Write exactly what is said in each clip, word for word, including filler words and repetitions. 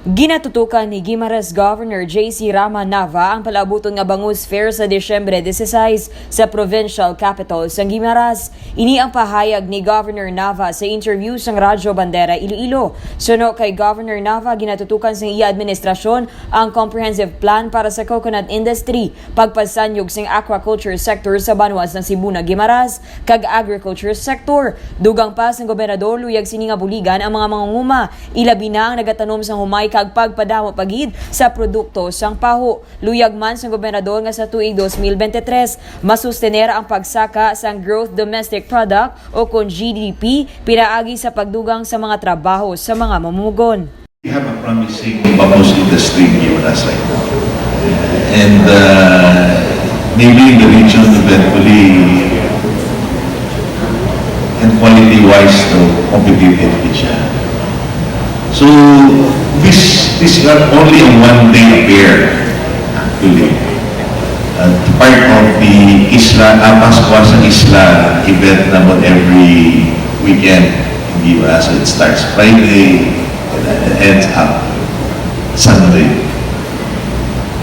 Ginatutukan ni Guimaras Governor J C Rama Nava ang palaabuton nga Bangus Fair sa Disyembre dieciséis sa provincial capital sang Guimaras. Ini ang pahayag ni Governor Nava sa interview sang Radyo Bandera Iloilo. Suno kay Governor Nava, ginatutukan sang iya administrasyon ang comprehensive plan para sa coconut industry, pagpasanyog sing aquaculture sector sa banwa sang Sibuna, Guimaras, kag agriculture sector. Dugang pa sang gobernador, luyag sini nga buligan ang mga mangunguma, ilabi na ang nagatanom sang humay kag pagpadamo pa gid sa produkto sang paho. Luyag man sang gobernador nga sa tuig dos mil bente tres, masustener ang pagsaka sang gross domestic product o kon G D P, pinaagi sa pagdugang sa mga trabaho sa mga mamumugon. We have a promising bangus industry in Guimaras right now. And uh, maybe in the region eventually, and quality-wise, no, competitive din siya. So, this, this is not only a one-day affair, actually. And part of the Isla, uh, Paskwa sa Isla event naman every weekend in the U S. So, it starts Friday, and ends up Sunday.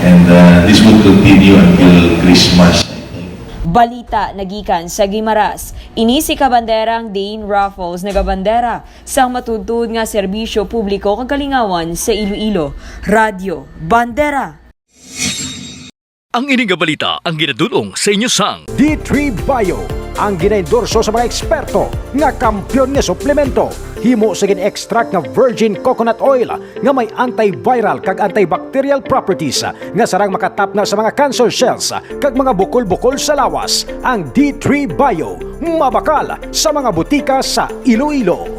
And uh, this will continue until Christmas, I think. Balita nagikan sa Guimaras. Ini si Kabanderang Dane Raffles nagabandera sang matuod-tuod nga serbisyo publiko kag kalingawan sa Iloilo. Radyo Bandera. Ang ini nga balita ang ginadul-ong sa inyo sang D three Bio, ang ginaendorso sa mga eksperto nga kampiyon nga suplemento. Himo sa gin-extract nga virgin coconut oil nga may antiviral kag antibacterial properties nga sarang makatapna sa mga cancer cells kag mga bukol-bukol sa lawas. Ang D three Bio, mabakal sa mga butika sa Iloilo.